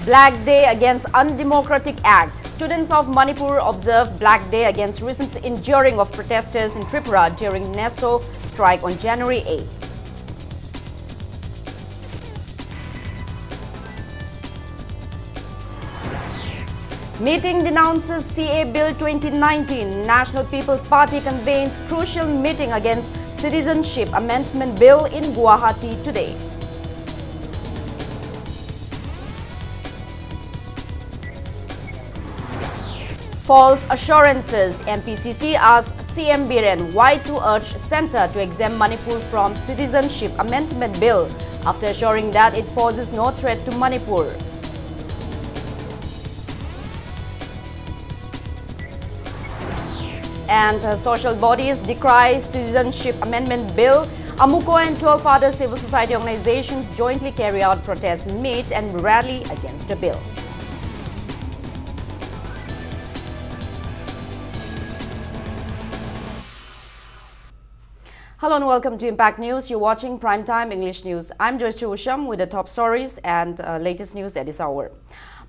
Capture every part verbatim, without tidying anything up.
Black Day Against Undemocratic Act. Students of Manipur observe Black Day against recent injuring of protesters in Tripura during NESO strike on January eighth. Meeting denounces C A Bill twenty nineteen. National People's Party convenes crucial meeting against Citizenship Amendment Bill in Guwahati today. False assurances. M P C C asks C M Biren why to urge Centre to exempt Manipur from Citizenship Amendment Bill after assuring that it poses no threat to Manipur. And uh, social bodies decry Citizenship Amendment Bill. AMUCO and twelve other civil society organizations jointly carry out protest meet and rally against the bill. Hello and welcome to Impact News. You're watching Prime Time English News. I'm Joyce Usham with the top stories and uh, latest news at this hour.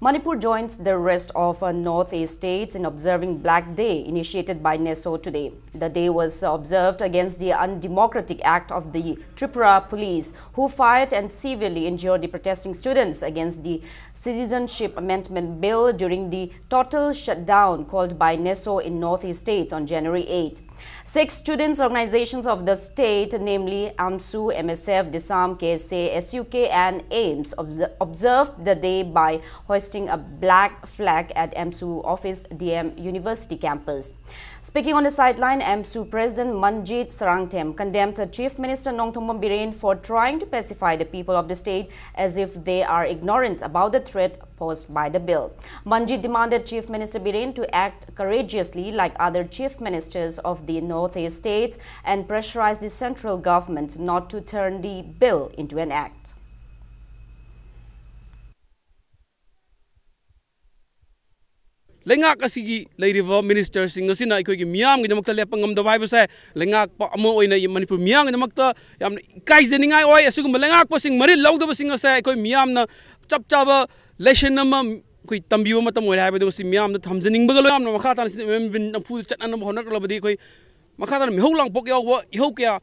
Manipur joins the rest of uh, Northeast states in observing Black Day initiated by NESO today. The day was observed against the undemocratic act of the Tripura police, who fired and severely injured the protesting students against the Citizenship Amendment Bill during the total shutdown called by NESO in Northeast states on January eighth. Six students' organizations of the state, namely AMSU, M S F, DISAM, K S A, S U K, and AIMS, obs- observed the day by hoisting a black flag at AMSU office, D M University campus. Speaking on the sideline, AMSU President Manjit Sarangthem condemned Chief Minister Nongthombam Biren for trying to pacify the people of the state as if they are ignorant about the threat posed by the bill. Manjit demanded Chief Minister Biren to act courageously like other chief ministers of the Northeast states and pressurize the central government not to turn the bill into an act. ꯂꯩꯉꯥꯛ ꯑꯁꯤꯒꯤ ꯂꯩꯔꯤꯕ ꯃꯤꯅꯤꯁꯇꯔꯁꯤꯡ ꯑꯁꯤꯅ ꯑꯩꯈꯣꯏꯒꯤ ꯃꯤꯌꯥꯝꯒꯤꯗꯃꯛꯇ ꯂꯦꯞꯄ ꯉꯝꯗꯕ ꯍꯥꯏꯕꯁꯦ ꯂꯩꯉꯥꯛꯄ ꯑꯃ ꯑꯣꯏꯅ ꯃꯅꯤꯄꯨꯔ ꯃꯤꯌꯥꯝꯒꯤꯗꯃꯛꯇ ꯌꯥꯝꯅ ꯏꯀꯥꯏꯖꯅꯤꯡꯉꯥꯏ ꯑꯣꯏ꯫ ꯑꯁꯤꯒꯨꯝꯕ ꯂꯩꯉꯥꯛꯄꯁꯤꯡ ꯃꯔꯤꯜ ꯂꯧꯗꯕꯁꯤꯡ ꯑꯁꯦ ꯑꯩꯈꯣꯏ ꯃꯤꯌꯥꯝꯅ ꯆꯞ ꯆꯥꯕ ꯂꯦꯁꯟ ꯑꯃ ꯑꯩꯈꯣꯏ ꯇꯝꯕꯤꯕ ꯃꯇꯝ ꯑꯣꯏꯔꯦ ꯍꯥꯏꯕꯗꯨ ꯁꯤ ꯃꯤꯌꯥꯝꯗ ꯊꯝꯖꯅꯤꯡꯕꯒ ꯂꯣꯏꯅꯅ ꯃꯈꯥ ꯇꯥꯅ ꯁꯤ ꯑꯦꯝ ꯑꯦꯝ ꯕꯤꯜ ꯅꯝꯐꯨꯗ ꯆꯠꯅꯅꯕ ꯍꯣꯠꯅꯔꯛꯂꯕꯗꯤ ꯑꯩꯈꯣꯏ ꯃꯈꯥ ꯇꯥꯅ ꯃꯤꯍꯧ ꯂꯥꯡꯄꯣꯛ ꯌꯥꯎꯕ ꯏꯍꯧ ꯀꯌꯥ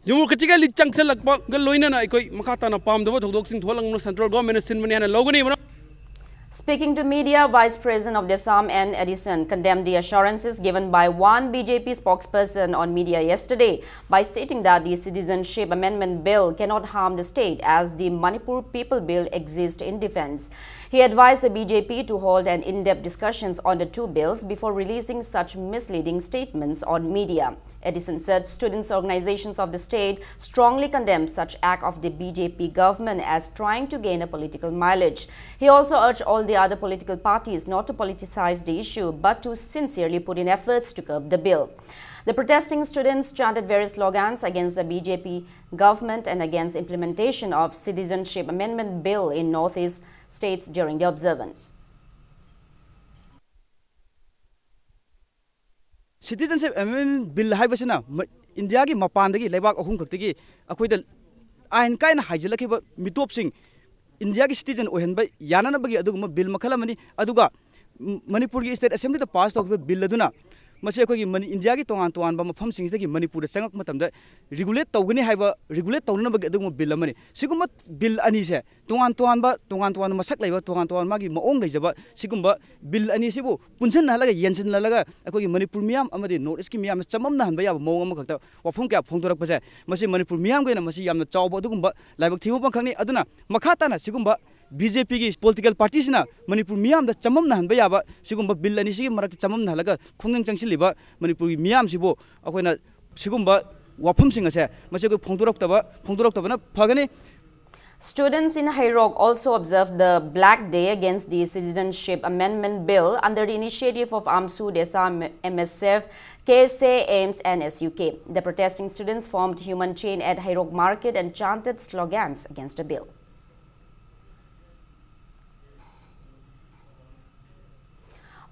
democratically ꯆꯪꯁꯤꯜꯂꯛꯄꯒ ꯂꯣꯏꯅꯅ ꯑꯩꯈꯣꯏ ꯃꯈꯥ ꯇꯥꯅ ꯄꯥꯝꯗꯕ ꯊꯧꯗꯣꯛꯁꯤꯡ ꯊꯣꯛꯍꯜꯂꯛꯅꯕ central government ꯅ ꯁꯤꯟꯕꯅꯤ ꯍꯥꯏꯅ ꯂꯧꯒꯅꯤ꯫ ꯃꯔꯝ Speaking to media, Vice President of DESAM N Edison condemned the assurances given by one B J P spokesperson on media yesterday by stating that the Citizenship Amendment Bill cannot harm the state as the Manipur People Bill exists in defense. He advised the B J P to hold an in-depth discussions on the two bills before releasing such misleading statements on media. Edison said students' organizations of the state strongly condemn such act of the B J P government as trying to gain a political mileage. He also urged all the other political parties not to politicize the issue but to sincerely put in efforts to curb the bill. The protesting students chanted various slogans against the B J P government and against implementation of Citizenship Amendment Bill in Northeast states during the observance. Citizenship Amendment Bill ꯍꯥꯏꯕꯁꯤꯅ ꯏꯟꯗꯤꯌꯥꯒꯤ ꯃꯄꯥꯟꯗꯒꯤ ꯂꯩꯕꯥꯛ ꯑꯍꯨꯝ ꯈꯛꯇꯒꯤ ꯑꯩꯈꯣꯏꯗ ꯑꯥꯏꯟ ꯀꯥꯏꯅ ꯍꯥꯏꯖꯤꯜꯂꯛꯈꯤꯕ ꯃꯤꯇꯣꯞꯁꯤꯡ ꯏꯟꯗꯤꯌꯥꯒꯤ citizen ꯑꯣꯏꯍꯟꯕ ꯌꯥꯅꯅꯕꯒꯤ ꯑꯗꯨꯒꯨꯝꯕ ꯕꯤꯜ ꯃꯈꯜ ꯑꯃꯅꯤ꯫ ꯑꯗꯨꯒ ꯃꯅꯤꯄꯨꯔꯒꯤ state assembly ꯗ pass ꯇꯧꯈꯤꯕ ꯕꯤꯜ ꯑꯗꯨꯅ ꯃꯁꯤ ꯑꯩꯈꯣꯏꯒꯤ ꯏꯟꯗꯤꯌꯥꯒꯤ ꯇꯣꯉꯥꯟ ꯇꯣꯉꯥꯟꯕ ꯃꯐꯝꯁꯤꯡꯁꯤꯗꯒꯤ ꯃꯅꯤꯄꯨꯔꯗ ꯆꯪꯉꯛꯄ ꯃꯇꯝꯗ regulate ꯇꯧꯒꯅꯤ ꯍꯥꯏꯕ, regulate ꯇꯧꯅꯅꯕꯒꯤ ꯑꯗꯨꯒꯨꯝꯕ ꯕꯤꯜ ꯑꯃꯅꯤ꯫ ꯁꯤꯒꯨꯝꯕ ꯕꯤꯜ ꯑꯅꯤꯁꯦ ꯇꯣꯉꯥꯟ ꯇꯣꯉꯥꯟꯕ ꯇꯣꯉꯥꯟ ꯇꯣꯉꯥꯟꯕ ꯃꯁꯛ ꯂꯩꯕ ꯇꯣꯉꯥꯟ ꯇꯣꯉꯥꯟꯕ ꯃꯥꯒꯤ ꯃꯑꯣꯡ ꯂꯩꯖꯕ ꯁꯤꯒꯨꯝꯕ ꯕꯤꯜ ꯑꯅꯤꯁꯤꯕꯨ ꯄꯨꯟꯁꯤꯟꯅꯍꯜꯂꯒ ꯌꯦꯟꯁꯤꯟꯅꯍꯜꯂꯒ ꯑꯩꯈꯣꯏꯒꯤ ꯃꯅꯤꯄꯨꯔ ꯃꯤꯌꯥꯝ ꯑꯃꯗꯤ North East ꯀꯤ ꯃꯤꯌꯥꯝꯅ ꯆꯃꯝꯅꯍꯟꯕ ꯌꯥꯕ ꯃꯑꯣꯡ ꯑꯃꯈꯛꯇ ꯋꯥꯐꯝ ꯀꯌꯥ ꯐꯣꯡꯗꯣꯔꯛꯄꯁꯦ ꯃꯁꯤ ꯃꯅꯤꯄꯨꯔ ꯃꯤꯌꯥꯝꯒꯤ ꯑꯣꯏꯅ ꯃꯁꯤ ꯌꯥꯝꯅ ꯆꯥꯎꯕ ꯑꯗꯨꯒꯨꯝꯕ ꯂꯥꯏꯕꯛ ꯊꯤꯕ ꯑꯃꯈꯛꯅꯤ꯫ ꯑꯗꯨꯅ ꯃꯈꯥ ꯇꯥꯅ ꯁꯤꯒꯨꯝꯕ B J P ꯒꯤ political party ꯁꯤꯅ ꯃꯅꯤꯄꯨꯔ ꯃꯤꯌꯥꯝꯗ ꯆꯃꯝꯅꯍꯟꯕ ꯌꯥꯕ ꯁꯤꯒꯨꯝꯕ ꯕꯤꯜ ꯑꯅꯤꯁꯤꯒꯤ ꯃꯔꯛꯇ ꯆꯃꯝꯅꯍꯜꯂꯒ ꯈꯣꯡꯖꯪ ꯆꯪꯁꯤꯜꯂꯤꯕ ꯃꯅꯤꯄꯨꯔꯒꯤ ꯃꯤꯌꯥꯝꯁꯤꯕꯨ ꯑꯩꯈꯣꯏꯅ ꯁꯤꯒꯨꯝꯕ ꯋꯥꯐꯝꯁꯤꯡ ꯑꯁꯦ ꯃꯁꯤ ꯑꯩꯈꯣꯏ ꯐꯣꯡꯗꯣꯔꯛꯇꯕ ꯐꯣꯡꯗꯣꯔꯛꯇꯕꯅ ꯐꯒꯅꯤ꯫ Students in Hairok also observed the Black Day against the Citizenship Amendment Bill under the initiative of AMSU, DESAM, M S F, K S A, AIMS and S U K. The protesting students formed human chain at Hairok Market and chanted slogans against the bill.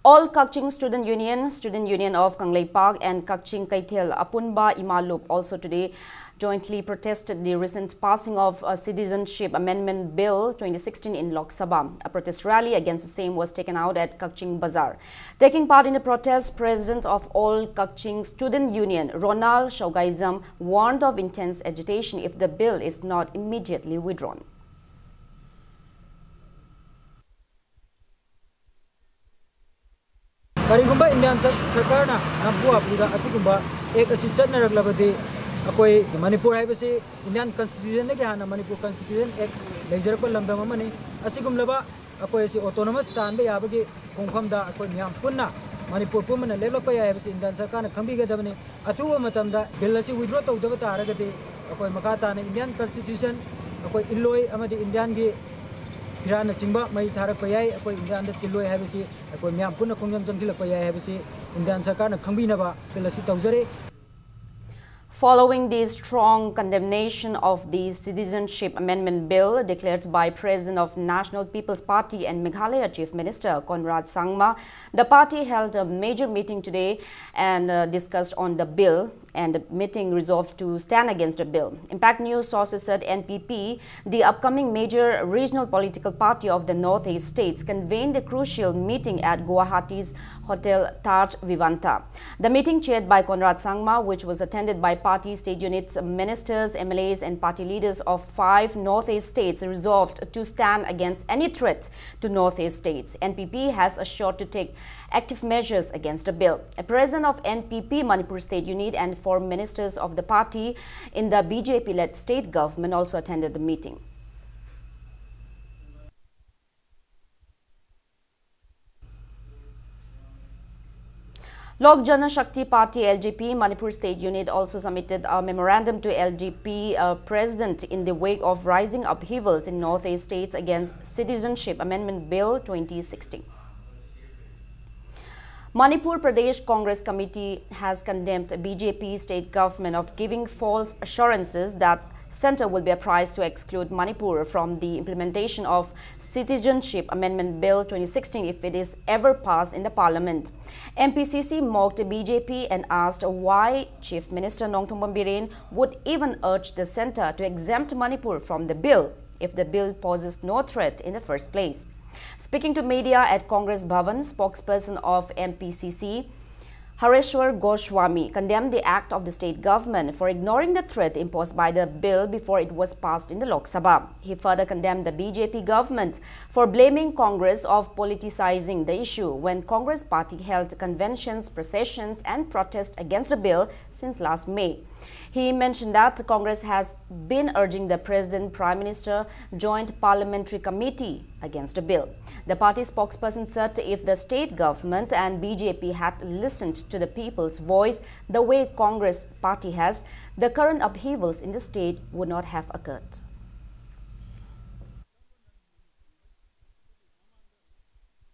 All Kakching Student Union, Student Union of Kangleipak and Kakching Keithel Apunba Imalup also today jointly protested the recent passing of a Citizenship Amendment Bill twenty sixteen in Lok Sabha. A protest rally against the same was taken out at Kakching Bazar. Taking part in the protest, President of All Kakching Student Union, Ronald Shaugaizam, warned of intense agitation if the bill is not immediately withdrawn. ꯀꯔꯤꯒꯨꯝꯕ Indian sir-, ꯁꯔꯀꯥꯔꯅ ꯅꯝꯐꯨ ꯍꯥꯐꯨꯗ ꯑꯁꯤꯒꯨꯝꯕ ꯑꯦꯛ ꯑꯁꯤ ꯆꯠꯅꯔꯛꯂꯕꯗꯤ, ꯑꯩꯈꯣꯏ ꯃꯅꯤꯄꯨꯔ ꯍꯥꯏꯕꯁꯤ Indian ꯀꯟꯁꯇꯤꯇ꯭ꯌꯨꯁꯟꯗꯒꯤ ꯍꯥꯟꯅ Manipur constitution ꯑꯦꯛ ꯂꯩꯖꯔꯛꯄ ꯂꯝꯗꯝ ꯑꯃꯅꯤ꯫ ꯑꯁꯤꯒꯨꯝꯂꯕ ꯑꯩꯈꯣꯏ ꯑꯁꯤ ꯑꯣꯇꯣꯅꯣꯃꯁ ꯇꯥꯟꯕ ꯌꯥꯕꯒꯤ ꯈꯣꯡꯐꯝꯗ ꯑꯩꯈꯣꯏ ꯃꯌꯥꯝ ꯄꯨꯟꯅ ꯃꯅꯤꯄꯨꯔ ꯄꯨꯝꯕꯅ ꯂꯦꯞꯂꯛꯄ ꯌꯥꯏ ꯍꯥꯏꯕꯁꯤ ꯏꯟꯗꯤꯌꯥꯟ ꯁꯔꯀꯥꯔꯅ ꯈꯪꯕꯤꯒꯗꯕꯅꯤ꯫ ꯑꯊꯨꯕ ꯃꯇꯝꯗ ꯕꯤꯜ ꯑꯁꯤ ꯋꯤꯗ꯭ꯔꯣ ꯇꯧꯗꯕ ꯇꯥꯔꯒꯗꯤ ꯑꯩꯈꯣꯏ ꯃꯈꯥ ꯇꯥꯅ ꯏꯟꯗꯤꯌꯥꯟ ꯀꯟꯁꯇꯤꯇ꯭ꯌꯨꯁꯟ ꯑꯩꯈꯣꯏ ꯏꯜꯂꯣꯏ ꯑꯃꯗꯤ ꯏꯟꯗꯤꯌꯥꯟꯒꯤ ꯐꯤꯔꯥꯟꯅꯆꯤꯡꯕ ꯃꯩ ꯊꯥꯔꯛꯄ ꯌꯥꯏ, ꯑꯩꯈꯣꯏ ꯏꯟꯗꯤꯌꯥꯟꯗ ꯇꯤꯜꯂꯣꯏ ꯍꯥꯏꯕꯁꯤ ꯑꯩꯈꯣꯏ ꯃꯌꯥꯝ ꯄꯨꯟꯅ ꯈꯣꯡꯖꯪ ꯆꯪꯁꯤꯜꯂꯛꯄ ꯌꯥꯏ ꯍꯥꯏꯕꯁꯤ ꯏꯟꯗꯤꯌꯥꯟ ꯁꯔꯀꯥꯔꯅ ꯈꯪꯕꯤꯅꯕ ꯕꯤꯜ ꯑꯁꯤ ꯇꯧꯖꯔꯤ꯫ Following the strong condemnation of the Citizenship Amendment Bill declared by President of National People's Party and Meghalaya Chief Minister Conrad Sangma, the party held a major meeting today and, uh, discussed on the bill, and the meeting resolved to stand against the bill. Impact News sources said N P P, the upcoming major regional political party of the Northeast states, convened a crucial meeting at Guwahati's Hotel Taj Vivanta. The meeting, chaired by Conrad Sangma, which was attended by party state units, ministers, M L As, and party leaders of five Northeast states, resolved to stand against any threat to Northeast states. N P P has assured to take active measures against the bill. A president of N P P Manipur State Unit and four ministers of the party in the B J P-led state government also attended the meeting. Lok Janashakti Party, L J P, Manipur State Unit also submitted a memorandum to L J P, uh, President in the wake of rising upheavals in Northeast states against Citizenship Amendment Bill twenty sixteen. Manipur Pradesh Congress Committee has condemned B J P state government of giving false assurances that Centre will be apprised to exclude Manipur from the implementation of Citizenship Amendment Bill twenty sixteen if it is ever passed in the parliament. M P C C mocked B J P and asked why Chief Minister Nongthombam Biren would even urge the centre to exempt Manipur from the bill if the bill poses no threat in the first place. Speaking to media at Congress Bhavan, spokesperson of M P C C, Hareshwar Goswami condemned the act of the state government for ignoring the threat imposed by the bill before it was passed in the Lok Sabha. He further condemned the B J P government for blaming Congress of politicizing the issue when Congress party held conventions, processions and protests against the bill since last May. He mentioned that Congress has been urging the President Prime Minister Joint Parliamentary Committee against the bill. The party spokesperson said if the state government and B J P had listened to the people's voice the way Congress party has, the current upheavals in the state would not have occurred.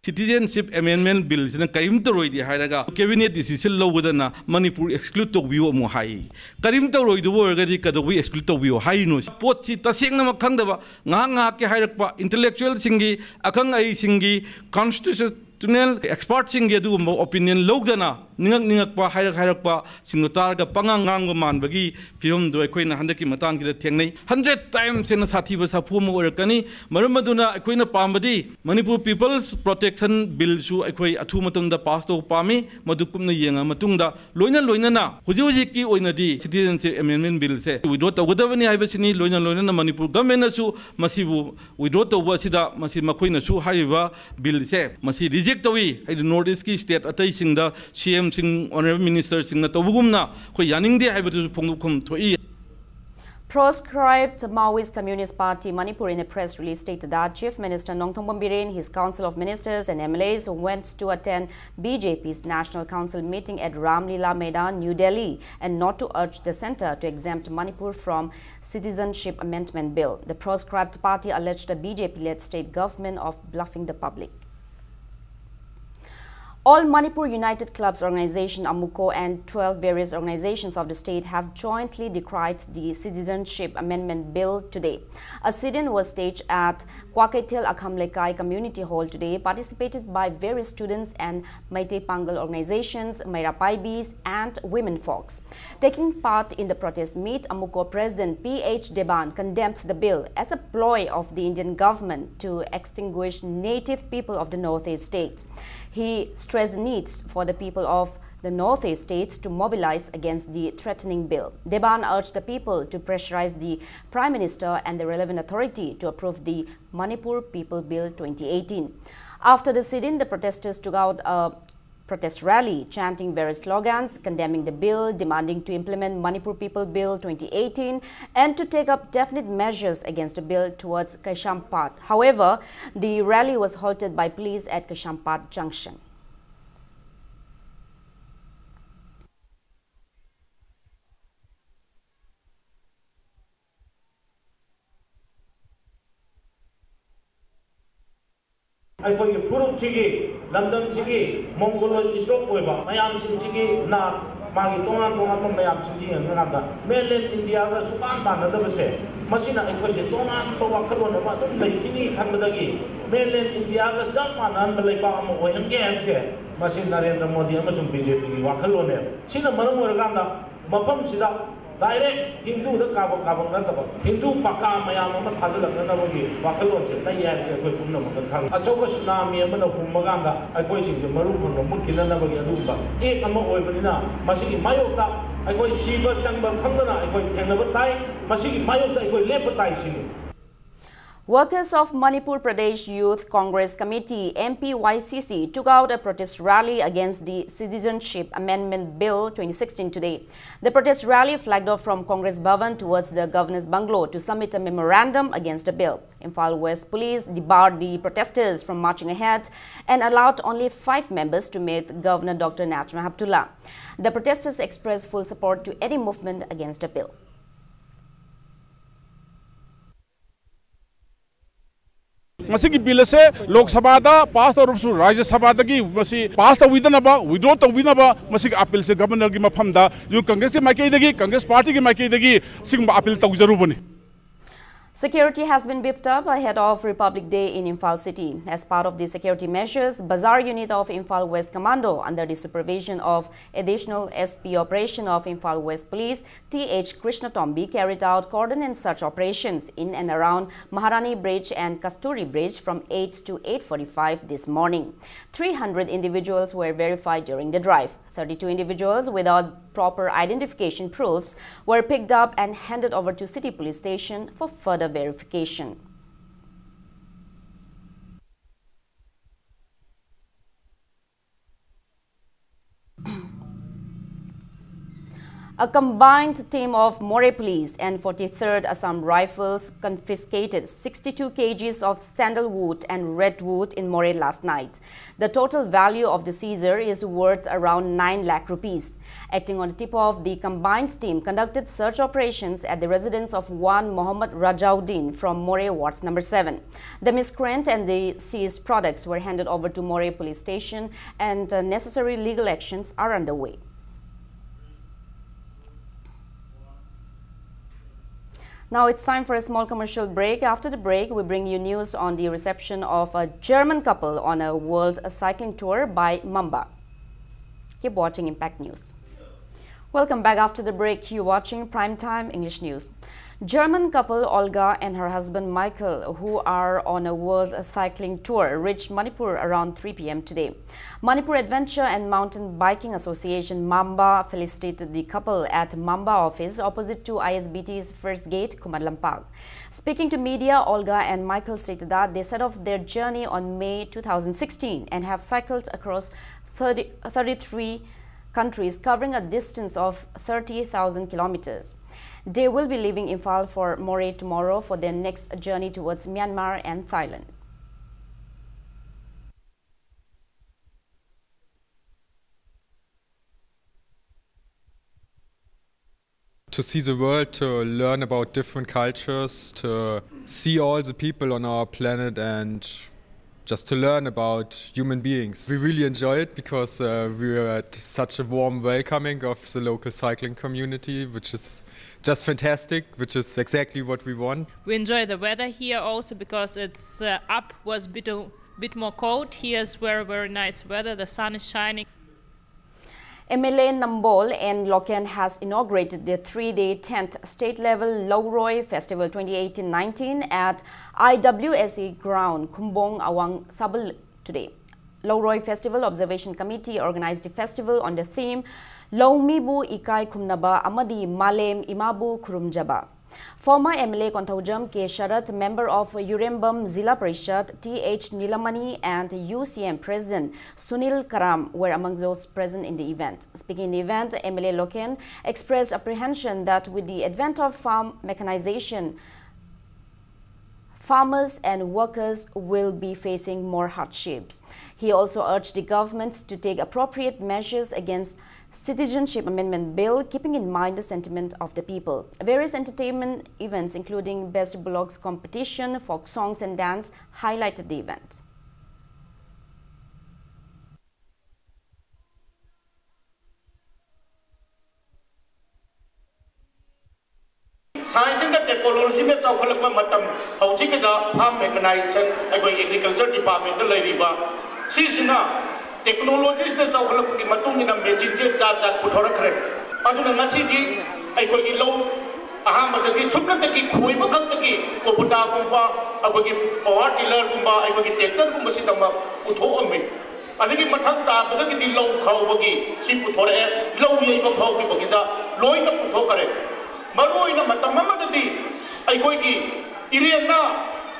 Citizenship Amendment Bill ꯁꯤꯅ ꯀꯔꯤꯝ ꯇꯧꯔꯣꯏꯗꯤ ꯍꯥꯏꯔꯒ cabinet decision ꯂꯧꯒꯗꯅ Manipur exclude ꯇꯧꯕꯤꯌꯨ ꯑꯃꯨꯛ ꯍꯥꯏ꯫ ꯀꯔꯤꯝ ꯇꯧꯔꯣꯏꯗꯕ ꯑꯣꯏꯔꯒꯗꯤ ꯀꯩꯗꯧꯕꯩ exclude ꯇꯧꯕꯤꯌꯨ ꯍꯥꯏꯔꯤꯅꯣ? ꯄꯣꯠꯁꯤ ꯇꯁꯦꯡꯅꯃꯛ ꯈꯪꯗꯕ, ꯉꯥꯏꯍꯥꯛ ꯉꯥꯏꯍꯥꯛꯀꯤ ꯍꯥꯏꯔꯛꯄ, intellectual ꯁꯤꯡꯒꯤ, ꯑꯈꯪ ꯑꯍꯩꯁꯤꯡꯒꯤ, constitutional expert ꯁꯤꯡꯒꯤ ꯑꯗꯨꯒꯨꯝꯕ opinion ꯂꯧꯗꯅ ꯅꯤꯡꯉꯛ ꯅꯤꯡꯉꯛꯄ, ꯍꯥꯏꯔꯛ ꯍꯥꯏꯔꯛꯄ ꯁꯤꯡꯗꯣ ꯇꯥꯔꯒ ꯄꯉꯥꯡ ꯉꯥꯡꯕ ꯃꯥꯟꯕꯒꯤ ꯐꯤꯕꯝꯗꯣ ꯑꯩꯈꯣꯏꯅ ꯍꯟꯗꯛꯀꯤ ꯃꯇꯥꯡꯁꯤꯗ ꯊꯦꯡꯅꯩ꯫ Hundred times ꯍꯦꯟꯅ ꯁꯥꯊꯤꯕ ꯁꯥꯐꯨ ꯑꯃ ꯑꯣꯏꯔꯛꯀꯅꯤ꯫ ꯃꯔꯝ ꯑꯗꯨꯅ ꯑꯩꯈꯣꯏꯅ ꯄꯥꯝꯕꯗꯤ ꯃꯅꯤꯄꯨꯔ People's Protection Bill ꯁꯨ ꯑꯩꯈꯣꯏ ꯑꯊꯨꯕ ꯃꯇꯝꯗ pass ꯇꯧꯕ ꯄꯥꯝꯃꯤ꯫ ꯃꯗꯨ ꯀꯨꯞꯅ ꯌꯦꯡꯉ ꯃꯇꯨꯡꯗ, ꯂꯣꯏꯅ ꯂꯣꯏꯅꯅ ꯍꯧꯖꯤꯛ ꯍꯧꯖꯤꯛꯀꯤ ꯑꯣꯏꯅꯗꯤ Citizenship Amendment Bill ꯁꯦ withdraw ꯇꯧꯒꯗꯕꯅꯤ ꯍꯥꯏꯕꯁꯤꯅꯤ꯫ ꯂꯣꯏꯅ ꯂꯣꯏꯅꯅ ꯃꯅꯤꯄꯨꯔ government ꯅꯁꯨ ꯃꯁꯤꯕꯨ withdraw ꯇꯧꯕ ꯑꯁꯤꯗ ꯃꯁꯤ ꯃꯈꯣꯏꯅꯁꯨ ꯍꯥꯏꯔꯤꯕ bill ꯁꯦ ꯃꯁꯤ reject ꯇꯧꯏ꯫ ꯍꯥꯏꯗꯤ North East ꯀꯤ state ꯑꯇꯩꯁꯤꯡꯗ C M ꯁꯤꯡ, honourable minister ꯁꯤꯡꯅ ꯇꯧꯕꯒꯨꯝꯅ ꯑꯩꯈꯣꯏ ꯌꯥꯅꯤꯡꯗꯦ ꯍꯥꯏꯕꯗꯨꯁꯨ ꯐꯣꯡꯗꯣꯛꯐꯝ ꯊꯣꯛꯏ꯫ Proscribed Maoist Communist Party Manipur in a press release stated that Chief Minister Nongthombam Biren, his Council of Ministers and M L As went to attend B J P's National Council meeting at Ramlila Maidan, New Delhi, and not to urge the centre to exempt Manipur from Citizenship Amendment Bill. The proscribed party alleged the B J P-led state government of bluffing the public. All Manipur United Clubs Organization, AMUCO, and twelve various organizations of the state have jointly decried the Citizenship Amendment Bill today. A sit-in was staged at Kwakeithel Akham Lekai Community Hall today, participated by various students and Meitei Pangal organizations, Meira Paibis, and women folks. Taking part in the protest meet, AMUCO President P H Deban condemns the bill as a ploy of the Indian government to extinguish native people of the Northeast states. He stressed the needs for the people of the Northeast states to mobilize against the threatening bill. Deban urged the people to pressurize the Prime Minister and the relevant authority to approve the Manipur People Bill twenty eighteen. After the sit-in, the protesters took out a protest rally, chanting various slogans, condemning the bill, demanding to implement Manipur People Bill twenty eighteen and to take up definite measures against the bill towards Kaisampad. However, the rally was halted by police at Kaisampad Junction. ꯑꯩꯈꯣꯏꯒꯤ ꯐꯨꯔꯨꯞꯁꯤꯒꯤ, ꯂꯝꯗꯝꯁꯤꯒꯤ ꯃꯣꯡꯒꯣꯂꯣꯏꯗ stock ꯑꯣꯏꯕ ꯃꯌꯥꯝꯁꯤꯡꯁꯤꯒꯤ ꯅꯥꯠ, ꯃꯥꯒꯤ ꯇꯣꯉꯥꯟ ꯇꯣꯉꯥꯟꯕ ꯃꯌꯥꯝꯁꯤꯡꯁꯤ ꯌꯦꯡꯉꯀꯥꯟꯗ mainland ꯏꯟꯗꯤꯌꯥꯒ ꯁꯨꯛꯃꯥꯟ ꯃꯥꯟꯅꯗꯕꯁꯦ, ꯃꯁꯤꯅ ꯑꯩꯈꯣꯏꯁꯦ ꯇꯣꯉꯥꯟꯕ ꯋꯥꯈꯜꯂꯣꯟ ꯑꯃ ꯑꯗꯨꯝ ꯂꯩꯈꯤꯅꯤ ꯈꯟꯕꯗꯒꯤ ꯃꯦꯟꯂꯦꯟ ꯏꯟꯗꯤꯌꯥꯒ ꯆꯞ ꯃꯥꯟꯅꯍꯟꯕ ꯂꯩꯕꯥꯛ ꯑꯃ ꯑꯣꯏꯍꯟꯒꯦ ꯍꯥꯏꯕꯁꯦ, ꯃꯁꯤ ꯅꯔꯦꯟꯗ꯭ꯔ ꯃꯣꯗꯤ ꯑꯃꯁꯨꯡ ꯕꯤ ꯖꯦ ꯄꯤꯒꯤ ꯋꯥꯈꯜꯂꯣꯟꯅꯦꯕ꯫ ꯁꯤꯅ ꯃꯔꯝ ꯑꯣꯏꯔꯀꯥꯟꯗ ꯃꯐꯝꯁꯤꯗ ꯗꯥꯏꯔꯦꯛ ꯍꯤꯟꯗꯨꯗ ꯀꯥꯕꯛ ꯀꯥꯕꯛ ꯅꯠꯇꯕ, ꯍꯤꯟꯗꯨ ꯄꯥꯀꯥ ꯃꯌꯥꯝ ꯑꯃ ꯊꯥꯖꯤꯜꯂꯛꯅꯅꯕꯒꯤ ꯋꯥꯈꯜꯂꯣꯟꯁꯦ ꯂꯩ ꯍꯥꯏꯕꯁꯦ ꯑꯩꯈꯣꯏ ꯄꯨꯝꯅꯃꯛꯅ ꯈꯪꯉꯤ꯫ ꯑꯆꯧꯕ ꯁꯨꯅꯥꯃꯤ ꯑꯃꯅ ꯍꯨꯝꯃꯀꯥꯟꯗ ꯑꯩꯈꯣꯏꯁꯤꯡꯁꯦ ꯃꯔꯨ ꯐꯪꯅ ꯃꯨꯠꯈꯤꯅꯅꯕꯒꯤ ꯑꯗꯨꯒꯨꯝꯕ ꯑꯦꯛ ꯑꯃ ꯑꯣꯏꯕꯅꯤꯅ, ꯃꯁꯤꯒꯤ ꯃꯥꯌꯣꯛꯇ ꯑꯩꯈꯣꯏ ꯁꯤꯕ ꯆꯪꯕ ꯈꯪꯗꯅ ꯑꯩꯈꯣꯏ ꯊꯦꯡꯅꯕ ꯇꯥꯏ꯫ ꯃꯁꯤꯒꯤ ꯃꯥꯌꯣꯛꯇ ꯑꯩꯈꯣꯏ ꯂꯦꯞꯄ ꯇꯥꯏ ꯁꯤꯅꯤ꯫ Workers of Manipur Pradesh Youth Congress Committee, M P Y C C, took out a protest rally against the Citizenship Amendment Bill twenty sixteen today. The protest rally flagged off from Congress Bhavan towards the Governor's Bungalow to submit a memorandum against the bill. Imphal West Police debarred the protesters from marching ahead and allowed only five members to meet Governor Doctor Najma Heptulla. The protesters expressed full support to any movement against the bill. ꯃꯁꯤꯒꯤ bill ꯑꯁꯦ ꯂꯣꯛ ꯁꯚꯥꯗ pass ꯇꯧꯔꯕꯁꯨ ꯔꯥꯖ꯭ꯌ ꯁꯚꯥꯗꯒꯤ ꯃꯁꯤ pass ꯇꯧꯕꯤꯗꯅꯕ, withdraw ꯇꯧꯕꯤꯅꯕ ꯃꯁꯤꯒꯤ ꯑꯄꯤꯜꯁꯦ ꯒꯕꯔꯅꯔꯒꯤ ꯃꯐꯝꯗ ꯌꯨꯠ ꯀꯪꯒ꯭ꯔꯦꯁꯀꯤ ꯃꯥꯏꯀꯩꯗꯒꯤ, ꯀꯪꯒ꯭ꯔꯦꯁ ꯄꯥꯔꯇꯤꯒꯤ ꯃꯥꯏꯀꯩꯗꯒꯤ ꯁꯤꯒꯨꯝꯕ appeal ꯇꯧꯖꯔꯨꯕꯅꯤ꯫ Security has been beefed up ahead of Republic Day in Imphal city. As part of the security measures, Bazar unit of Imphal West Commando, under the supervision of Additional S P Operation of Imphal West Police, T H Krishna Tombi, carried out cordon and search operations in and around Maharani Bridge and Kasturi Bridge from eight to eight forty-five this morning. Three hundred individuals were verified during the drive. Thirty-two individuals without proper identification proofs were picked up and handed over to City Police Station for further verification. A combined team of Moreh Police and forty-third Assam Rifles confiscated sixty-two kgs of sandalwood and redwood in Moreh last night. The total value of the seizure is worth around nine lakh rupees. Acting on the tip-off, the combined team conducted search operations at the residence of one Mohammad Rajauddin from Moreh Wards number seven. The miscreant and the seized products were handed over to Moreh Police Station, and uh, necessary legal actions are underway. Now it's time for a small commercial break. After the break, we bring you news on the reception of a German couple on a world cycling tour by Mamba. Keep watching Impact News. Welcome back after the break. You're watching Primetime English News. German couple Olga and her husband Michael, who are on a world cycling tour, reached Manipur around three p m today. Manipur Adventure and Mountain Biking Association, Mamba, felicitated the couple at Mamba office opposite to I S B T's first gate, Khuman Lampak. Speaking to media, Olga and Michael stated that they set off their journey on May two thousand sixteen and have cycled across thirty, thirty-three countries, covering a distance of thirty thousand kilometers. They will be leaving Imphal for Moreh tomorrow for their next journey towards Myanmar and Thailand. to see the world, to learn about different cultures, to see all the people on our planet, and just to learn about human beings. We really enjoy it because uh, we were at such a warm welcoming of the local cycling community, which is just fantastic, which is exactly what we want. We enjoy the weather here also because it's uh, up was a bit, a bit more cold. Here is very, very nice weather. The sun is shining. M L A Nambol N Loken has inaugurated the three-day tenth State-Level Lauroi Festival twenty eighteen nineteen at I W S A ground, Khumbong Awang Sabal today. Lauroi Festival Observation Committee organized the festival on the theme Laumi bu ikai khumnaba amadi malem imabu khurumjaba. Former M L A Konthoujam K Sharat, member of Urembam Zilla Parishad, T H Nilamani, and U C M President Sunil Karam were among those present in the event. Speaking in the event, M L A Loken expressed apprehension that with the advent of farm mechanization, farmers and workers will be facing more hardships. He also urged the government to take appropriate measures against Citizenship Amendment Bill, keeping in mind the sentiment of the people. Various entertainment events, including Best Vlogs competition, folk songs and dance, highlighted the event. Science and technology ꯅ ꯆꯥꯎꯈꯠꯂꯛꯄ ꯃꯇꯝ, ꯍꯧꯖꯤꯛꯀꯤꯗ farm mechanization, ꯑꯩꯈꯣꯏ agriculture department ꯇ ꯂꯩꯔꯤꯕ ꯁꯤꯁꯤꯅ technology ꯁꯤꯅ ꯆꯥꯎꯈꯠꯂꯛꯄꯒꯤ ꯃꯇꯨꯡ ꯏꯟꯅ machine ꯁꯦ ꯖꯥꯠ ꯖꯥꯠ ꯄꯨꯊꯣꯔꯛꯈ꯭ꯔꯦ꯫ ꯑꯗꯨꯅ ꯉꯁꯤꯗꯤ ꯑꯩꯈꯣꯏꯒꯤ ꯂꯧ ꯑꯍꯥꯟꯕꯗꯗꯤ ꯁꯨꯞꯅꯇꯒꯤ ꯈꯣꯏꯕ ꯈꯛꯇꯒꯤ ꯀꯣꯄꯨꯇꯥꯒꯨꯝꯕ, ꯑꯩꯈꯣꯏꯒꯤ power tiller ꯒꯨꯝꯕ, ꯑꯩꯈꯣꯏꯒꯤ tractor ꯒꯨꯝꯕꯁꯤ ꯇꯝꯕ ꯄꯨꯊꯣꯛꯑꯝꯃꯤ꯫ ꯑꯗꯒꯤ ꯃꯊꯪ ꯇꯥꯕꯗꯒꯤꯗꯤ ꯂꯧ ꯈꯥꯎꯕꯒꯤ ꯁꯤ ꯄꯨꯊꯣꯔꯛꯑꯦ, ꯂꯧ ꯌꯩꯕ ꯐꯥꯎꯈꯤꯕꯒꯤꯗ ꯂꯣꯏꯅ ꯄꯨꯊꯣꯛꯈꯔꯦ꯫ ꯃꯔꯨꯑꯣꯏꯅ ꯃꯇꯝ ꯑꯃꯗꯗꯤ ꯑꯩꯈꯣꯏꯒꯤ ꯏꯔꯦꯟꯅ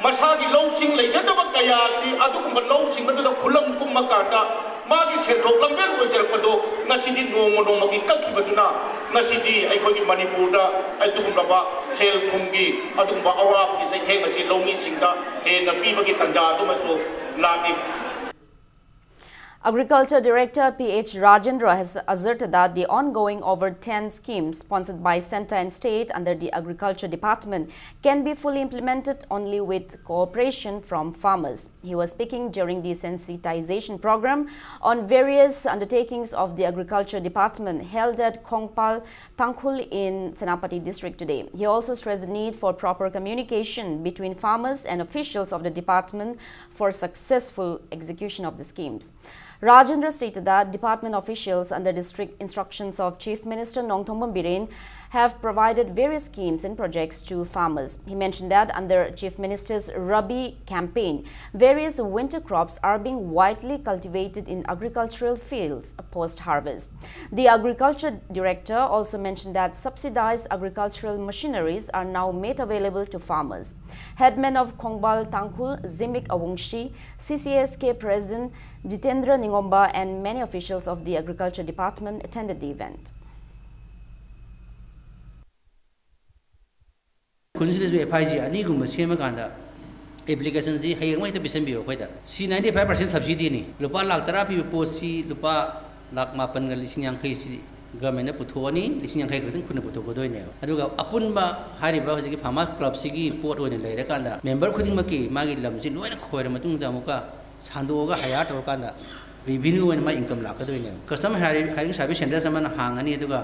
ꯃꯁꯥꯒꯤ ꯂꯧꯁꯤꯡ ꯂꯩꯖꯗꯕ ꯀꯌꯥ ꯑꯁꯤ ꯑꯗꯨꯒꯨꯝꯕ ꯂꯧꯁꯤꯡ ꯑꯗꯨꯗ ꯈꯨꯂꯪ ꯀꯨꯝꯃꯀꯥꯟꯗ ꯃꯥꯒꯤ ꯁꯦꯟꯊꯣꯛ ꯂꯝꯕꯦꯜ ꯑꯣꯏꯖꯔꯛꯄꯗꯣ ꯉꯁꯤꯗꯤ ꯅꯣꯡꯃ ꯅꯣꯡꯃꯒꯤ ꯀꯛꯈꯤꯕꯗꯨꯅ ꯉꯁꯤꯗꯤ ꯑꯩꯈꯣꯏꯒꯤ ꯃꯅꯤꯄꯨꯔꯗ ꯑꯗꯨꯒꯨꯝꯂꯕ ꯁꯦꯜ ꯊꯨꯝꯒꯤ ꯑꯗꯨꯒꯨꯝꯕ ꯑꯋꯥꯕꯒꯤ ꯆꯩꯊꯦꯡ ꯑꯁꯤ ꯂꯧꯃꯤꯁꯤꯡꯗ ꯍꯦꯟꯅ ꯄꯤꯕꯒꯤ ꯇꯥꯟꯖꯥ ꯑꯗꯨꯃꯁꯨ ꯂꯥꯛꯏ꯫ Agriculture Director P H Rajendra has asserted that the ongoing over ten schemes sponsored by Centre and State under the Agriculture Department can be fully implemented only with cooperation from farmers. He was speaking during the sensitization program on various undertakings of the Agriculture Department held at Khongpal Tangkhul in Senapati district today. He also stressed the need for proper communication between farmers and officials of the department for successful execution of the schemes. Rajendra stated that department officials under the strict instructions of Chief Minister Nongthombam Biren have provided various schemes and projects to farmers. He mentioned that under Chief Minister's Rabi campaign, various winter crops are being widely cultivated in agricultural fields post-harvest. The agriculture director also mentioned that subsidized agricultural machineries are now made available to farmers. Headman of Khongbal Tangkhul, Zimik Awungshi, C C S K President Jitendra Ningomba, and many officials of the Agriculture Department attended the event. ꯈꯨꯟꯁꯤꯗꯁꯨ F I G ꯑꯅꯤꯒꯨꯝꯕ ꯁꯦꯝꯃꯀꯥꯟꯗ ꯑꯦꯄ꯭ꯂꯤꯀꯦꯁꯟꯁꯤ ꯍꯌꯦꯡꯃꯛ ꯍꯦꯛꯇ ꯄꯤꯁꯟꯕꯤꯌꯨ ꯑꯩꯈꯣꯏꯗ꯫ ꯁꯤ ninety five percent ꯁꯕꯁꯤꯗꯤꯅꯤ꯫ ꯂꯨꯄꯥ ꯂꯥꯛ ꯇꯔꯥ ꯄꯤꯕ ꯄꯣꯠꯁꯤ ꯂꯨꯄꯥ ꯂꯥꯛ ꯃꯥꯄꯟꯒ ꯂꯤꯁꯤꯡ ꯌꯥꯡꯈꯩꯁꯤ ꯒꯚꯔꯟꯃꯦꯟꯠꯅ ꯄꯨꯊꯣꯛꯑꯅꯤ, ꯂꯤꯁꯤꯡ ꯌꯥꯡꯈꯩ ꯈꯛꯇꯪ ꯈꯨꯟꯅ ꯄꯨꯊꯣꯛꯀꯗꯣꯏꯅꯦꯕ꯫ ꯑꯗꯨꯒ ꯑꯄꯨꯟꯕ ꯍꯥꯏꯔꯤꯕ ꯍꯧꯖꯤꯛꯀꯤ ꯐꯥꯔꯃꯔꯁ ꯀ꯭ꯂꯕꯁꯤꯒꯤ ꯄꯣꯠ ꯑꯣꯏꯅ ꯂꯩꯔꯀꯥꯟꯗ ꯃꯦꯝꯕꯔ ꯈꯨꯗꯤꯡꯃꯛꯀꯤ ꯃꯥꯒꯤ ꯂꯝꯁꯤ ꯂꯣꯏꯅ ꯈꯣꯏꯔ ꯃꯇꯨꯡꯗ ꯑꯃꯨꯛꯀ ꯁꯥꯟꯗꯣꯛꯑꯒ ꯍꯥꯏꯌꯥꯔ ꯇꯧꯔꯀꯥꯟꯗ ꯔꯤꯚꯤꯅ꯭ꯌꯨ ꯑꯣꯏꯅ ꯃꯥ ꯏꯟꯀꯝ ꯂꯥꯛꯀꯗꯣꯏꯅꯦꯕ꯫ ꯀꯁꯇꯃꯔ ꯍꯥꯏꯌꯔꯤꯡ ꯁꯥꯔꯚꯤꯁ ꯁꯦꯟꯇꯔꯁ ꯑꯃꯅ ꯍꯥꯡꯉꯅꯤ, ꯑꯗꯨꯒ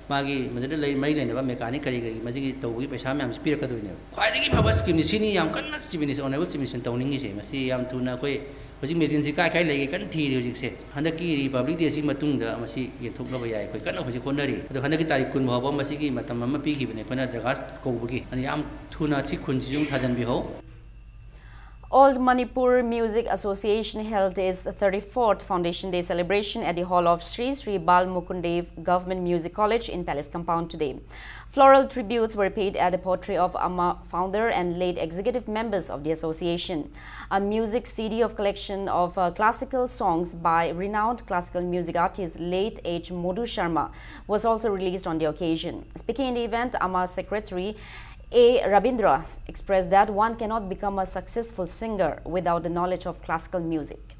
ꯃꯥꯒꯤ ꯃꯗꯨꯗ ꯂꯩ ꯃꯔꯤ ꯂꯩꯅꯕ ꯃꯦꯀꯥꯅꯤꯛ ꯀꯔꯤ ꯀꯔꯤ ꯃꯁꯤꯒꯤ ꯇꯧꯕꯒꯤ ꯄꯩꯁꯥ ꯃꯌꯥꯝꯁꯤ ꯄꯤꯔꯛꯀꯗꯣꯏꯅꯦꯕ꯫ ꯈ꯭ꯋꯥꯏꯗꯒꯤ ꯐꯕ ꯁ꯭ꯀꯤꯝꯅꯤ ꯁꯤꯅꯤ, ꯌꯥꯝ ꯀꯟꯅ ꯆꯤꯐ ꯃꯤꯅꯤꯁꯇꯔ, ꯑꯣꯅꯔꯦꯕꯜ ꯆꯤꯐ ꯃꯤꯅꯤꯁꯇꯔꯅ ꯇꯧꯅꯤꯡꯉꯤꯁꯦ꯫ ꯃꯁꯤ ꯌꯥꯝ ꯊꯨꯅ ꯑꯩꯈꯣꯏ ꯍꯧꯖꯤꯛ ꯃꯦꯆꯤꯟꯁꯤ ꯀꯥꯏ ꯀꯥꯏ ꯂꯩꯒꯦ ꯀꯟꯅ ꯊꯤꯔꯤ ꯍꯧꯖꯤꯛꯁꯦ꯫ ꯍꯟꯗꯛꯀꯤ ꯔꯤꯄꯕ꯭ꯂꯤꯛ ꯗꯦꯁꯤ ꯃꯇꯨꯡꯗ ꯃꯁꯤ ꯌꯦꯟꯊꯣꯛꯅꯕ ꯌꯥꯏ, ꯑꯩꯈꯣꯏ ꯀꯟꯅ ꯍꯧꯖꯤꯛ ꯍꯣꯠꯅꯔꯤ꯫ ꯑꯗꯣ ꯍꯟꯗꯛꯀꯤ ꯇꯥꯔꯤꯛ ꯀꯨꯟ ꯐꯥꯎꯕ ꯃꯁꯤꯒꯤ ꯃꯇꯝ ꯑꯃ ꯄꯤꯈꯤꯕꯅꯦ ꯑꯩꯈꯣꯏꯅ ꯗꯔꯈꯥꯁ ꯀꯧꯕꯒꯤ꯫ ꯑꯗꯨꯅ ꯌꯥꯝ ꯊꯨꯅ ꯁꯤ ꯈꯨꯟꯁꯤꯁꯨ ꯑꯗꯨꯝ ꯊꯥꯖꯟꯕꯤꯍꯧ꯫ All Manipur Music Association held its thirty-fourth Foundation Day celebration at the hall of Sri Sri Bal Mukund Dev Government Music College in Palace Compound today. Floral tributes were paid at the poetry of AMA founder and late executive members of the association. A music C D of collection of uh, classical songs by renowned classical music artist late H Modu Sharma was also released on the occasion. Speaking in the event, AMA secretary A Rabindra expressed that one cannot become a successful singer without the knowledge of classical music.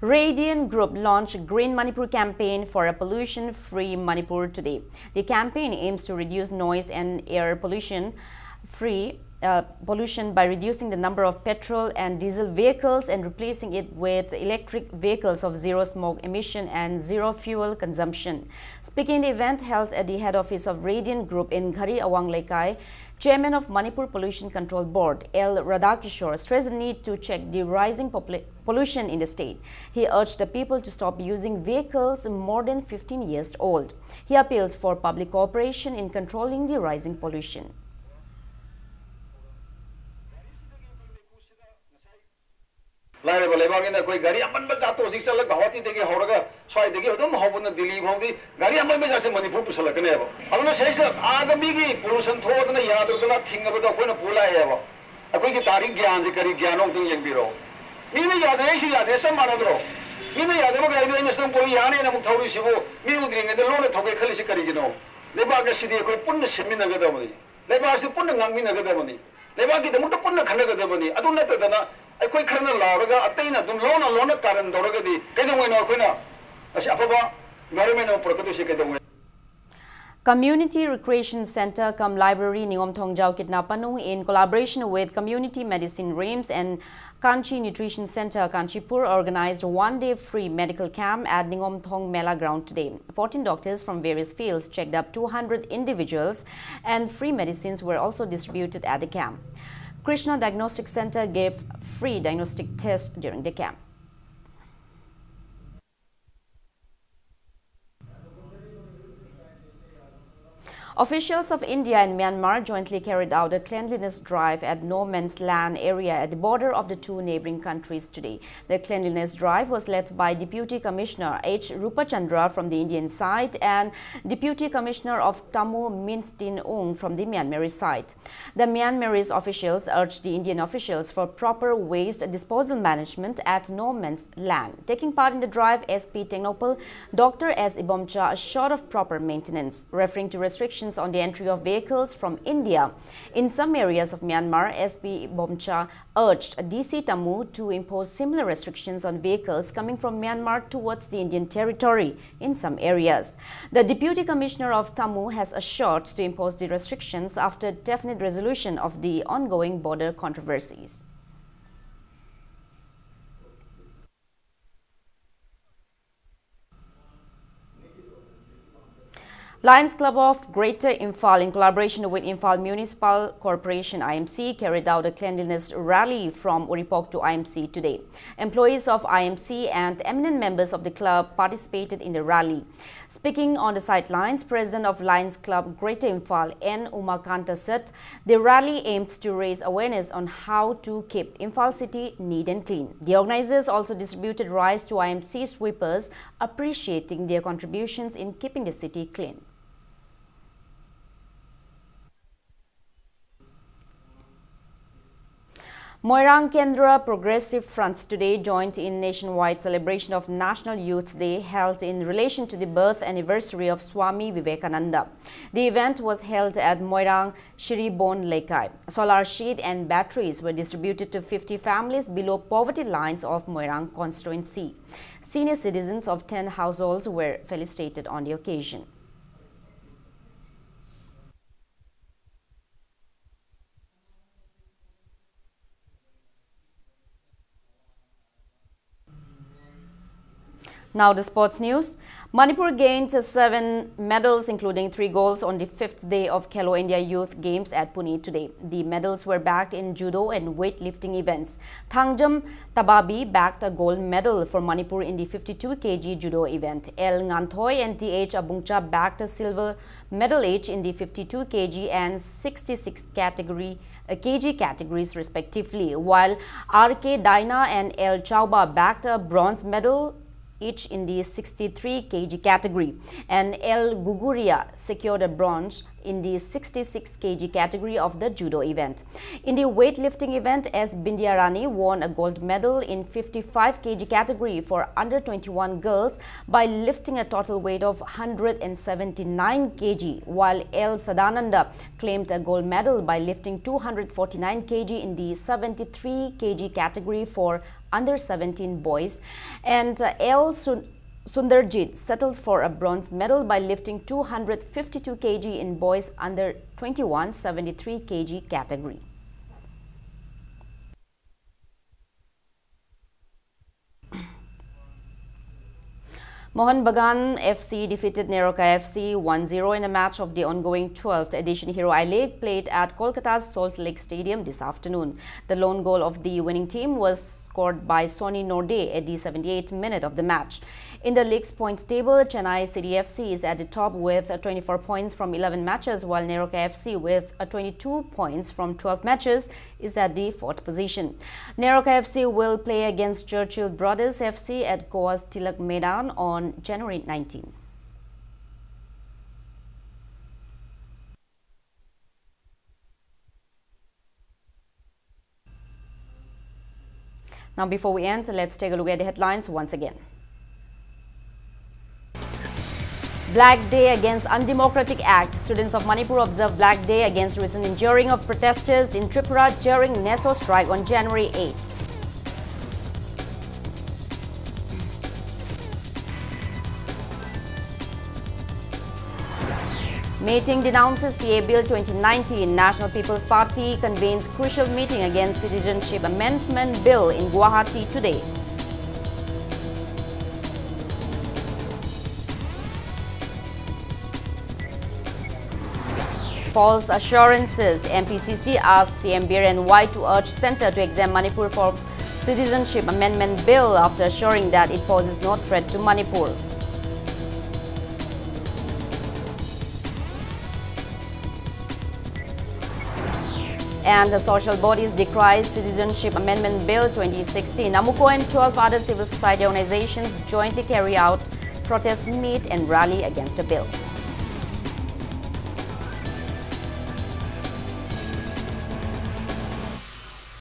Radiant Group launched Green Manipur campaign for a pollution-free Manipur today. The campaign aims to reduce noise and air pollution free uh, pollution by reducing the number of petrol and diesel vehicles and replacing it with electric vehicles of zero smoke emission and zero fuel consumption. Speaking in the event held at the head office of Radiant Group in Ghari Awang Leikai, Chairman of Manipur Pollution Control Board, L Radhakishore, stressed the need to check the rising popula- pollution in the state. He urged the people to stop using vehicles more than fifteen years old. He appealed for public cooperation in controlling the rising pollution. ꯂꯥꯏꯔꯕ ꯂꯩꯕꯥꯛꯅꯤꯅ ꯑꯩꯈꯣꯏ ꯒꯥꯔꯤ ꯑꯃꯟꯕ ꯖꯥꯠꯇꯣ ꯍꯧꯖꯤꯛ ꯆꯠꯂꯒ ꯒꯧꯍꯥꯇꯤꯗꯒꯤ ꯍꯧꯔꯒ ꯁ꯭ꯋꯥꯏꯗꯒꯤ ꯑꯗꯨꯝ ꯍꯧꯕꯅ ꯗꯤꯜꯂꯤ ꯐꯥꯎꯗꯤ ꯒꯥꯔꯤ ꯑꯃꯟꯕ ꯖꯥꯠꯁꯦ ꯃꯅꯤꯄꯨꯔ ꯄꯨꯁꯜꯂꯛꯀꯅꯦꯕ꯫ ꯑꯗꯨꯅ ꯁꯤꯗꯩꯁꯤꯗ ꯑꯥꯗ ꯃꯤꯒꯤ ꯄꯣꯂꯨꯁꯟ ꯊꯣꯛꯑꯗꯅ ꯌꯥꯗ꯭ꯔꯗꯅ ꯊꯤꯡꯉꯕꯗꯣ ꯑꯩꯈꯣꯏꯅ ꯄꯨ ꯂꯥꯛꯑꯦꯕ꯫ ꯑꯩꯈꯣꯏꯒꯤ ꯇꯥꯔꯤꯛ ꯒ꯭ꯌꯥꯟꯁꯦ ꯀꯔꯤ ꯒ꯭ꯌꯥꯟꯅꯣ ꯑꯝꯇꯪ ꯌꯦꯡꯕꯤꯔꯣ꯫ ꯃꯤꯅ ꯌꯥꯗ꯭ꯔꯦ ꯑꯩꯁꯨ ꯌꯥꯗ꯭ꯔꯦ ꯆꯞ ꯃꯥꯟꯅꯗ꯭ꯔꯣ? ꯃꯤꯅ ꯌꯥꯗꯕ ꯒꯥꯔꯤꯗꯣ ꯑꯩꯅ ꯁꯤꯗ ꯄꯨꯔ ꯌꯥꯅꯦꯅ ꯑꯃꯨꯛ ꯊꯧꯔꯤꯁꯤꯕꯨ ꯃꯤ ꯎꯗ꯭ꯔꯤꯉꯩꯗ ꯂꯣꯟꯅ ꯊꯧꯒꯦ ꯈꯜꯂꯤꯁꯤ ꯀꯔꯤꯒꯤꯅꯣ? ꯂꯩꯕꯥꯛ ꯑꯁꯤꯗꯤ ꯑꯩꯈꯣꯏ ꯄꯨꯟꯅ ꯁꯦꯝꯃꯤꯟꯅꯒꯗꯕꯅꯤ꯫ ꯂꯩꯕꯥꯛ ꯑꯁꯤꯗꯤ ꯄꯨꯟꯅ ꯉꯥꯡꯃꯤꯟꯅꯒꯗꯕꯅꯤ꯫ ꯂꯩꯕꯥꯛꯀꯤꯗꯃꯛꯇ ꯄꯨꯟꯅ ꯈꯟꯅꯒꯗꯕꯅꯤ꯫ ꯑꯗꯨ ꯅꯠꯇꯗꯅ ꯑꯩꯈꯣꯏ ꯈꯔꯅ ꯂꯥꯎꯔꯒ ꯑꯇꯩꯅ ꯑꯗꯨꯝ ꯂꯣꯟꯅ ꯂꯣꯟꯅ ꯀꯥꯔꯟ ꯇꯧꯔꯒꯗꯤ ꯀꯩꯗꯧꯉꯩꯅꯣ ꯑꯩꯈꯣꯏꯅ ꯑꯁꯤ ꯑꯐꯕ environment ꯑꯃ ꯄꯨꯔꯛꯀꯗꯣꯏꯁꯦ ꯀꯩꯗꯧꯉꯩ? Community Recreation Center cum Library Ningomthong Jaokitna Panung, in collaboration with Community Medicine RIMS and Kanchi Nutrition Center, Kanchipur, organized one-day free medical camp at Ningomthong Mela Ground today. Fourteen doctors from various fields checked up two hundred individuals, and free medicines were also distributed at the camp. Krishna Diagnostic Center gave free diagnostic tests during the camp. Officials of India and Myanmar jointly carried out a cleanliness drive at no man's land area at the border of the two neighboring countries today. The cleanliness drive was led by Deputy Commissioner H Rupachandra from the Indian side and Deputy Commissioner of Tamu Mintin Ung from the Myanmar side. The Myanmarese officials urged the Indian officials for proper waste disposal management at no man's land. Taking part in the drive, S P Tengnoupal, Doctor S Ibomcha assured of proper maintenance. Referring to restrictions on the entry of vehicles from India in some areas of Myanmar, S P Bomcha urged D C Tamu to impose similar restrictions on vehicles coming from Myanmar towards the Indian territory in some areas. The Deputy Commissioner of Tamu has assured to impose the restrictions after definite resolution of the ongoing border controversies. Lions Club of Greater Imphal, in collaboration with Imphal Municipal Corporation, I M C, carried out a cleanliness rally from Uripok to I M C today. Employees of I M C and eminent members of the club participated in the rally. Speaking on the sidelines, President of Lions Club Greater Imphal, N Umakanta, said the rally aimed to raise awareness on how to keep Imphal city neat and clean. The organizers also distributed rice to I M C sweepers, appreciating their contributions in keeping the city clean. Moirang Kendra Progressive Fronts today joined in nationwide celebration of National Youth Day held in relation to the birth anniversary of Swami Vivekananda. The event was held at Moirang Shiribon Leikai. Solar sheet and batteries were distributed to fifty families below poverty lines of Moirang constituency. Senior citizens of ten households were felicitated on the occasion. Now the sports news. Manipur gained seven medals, including three golds, on the fifth day of Khelo India Youth Games at Pune today. The medals were bagged in judo and weightlifting events. Thangjam Tababi bagged a gold medal for Manipur in the fifty-two K G judo event. L Nganthoi and T H Abungcha bagged a silver medal each in the fifty-two K G and sixty-six category, uh, K G categories respectively, while R K Daina and L Chauba bagged a bronze medal each in the sixty-three K G category, and L Guguria secured a bronze in the sixty-six K G category of the judo event. In the weightlifting event, S Bindiarani won a gold medal in fifty-five K G category for under twenty-one girls by lifting a total weight of one hundred seventy-nine K G, while L Sadananda claimed a gold medal by lifting two hundred forty-nine K G in the seventy-three K G category for under seventeen boys, and uh, L Sun- Sundarjit settled for a bronze medal by lifting two hundred fifty-two K G in boys under twenty-one seventy-three K G category. Mohan Bagan F C defeated Neroka F C one zero in a match of the ongoing twelfth edition Hero I League, played at Kolkata's Salt Lake Stadium this afternoon. The lone goal of the winning team was scored by Sonny Norde at the seventy-eighth minute of the match. In the league's points table, Chennai City F C is at the top with uh, twenty-four points from eleven matches, while Neroka F C, with uh, twenty-two points from twelve matches, is at the fourth position. Neroka F C will play against Churchill Brothers F C at Goa's Tilak Maidan on January nineteen. Now, before we end, let's take a look at the headlines once again. Black Day against Undemocratic Act. Students of Manipur observe Black Day against recent injuring of protesters in Tripura during NESO strike on January eighth. Meeting denounces C A Bill twenty nineteen. National People's Party convenes crucial meeting against Citizenship Amendment Bill in Guwahati today. False assurances. M P C C asked C M Biren Wai to urge Centre to exempt Manipur for Citizenship Amendment Bill after assuring that it poses no threat to Manipur. And the social bodies decry Citizenship Amendment Bill twenty sixteen. AMUCO and twelve other civil society organizations jointly carry out protest meet and rally against the bill.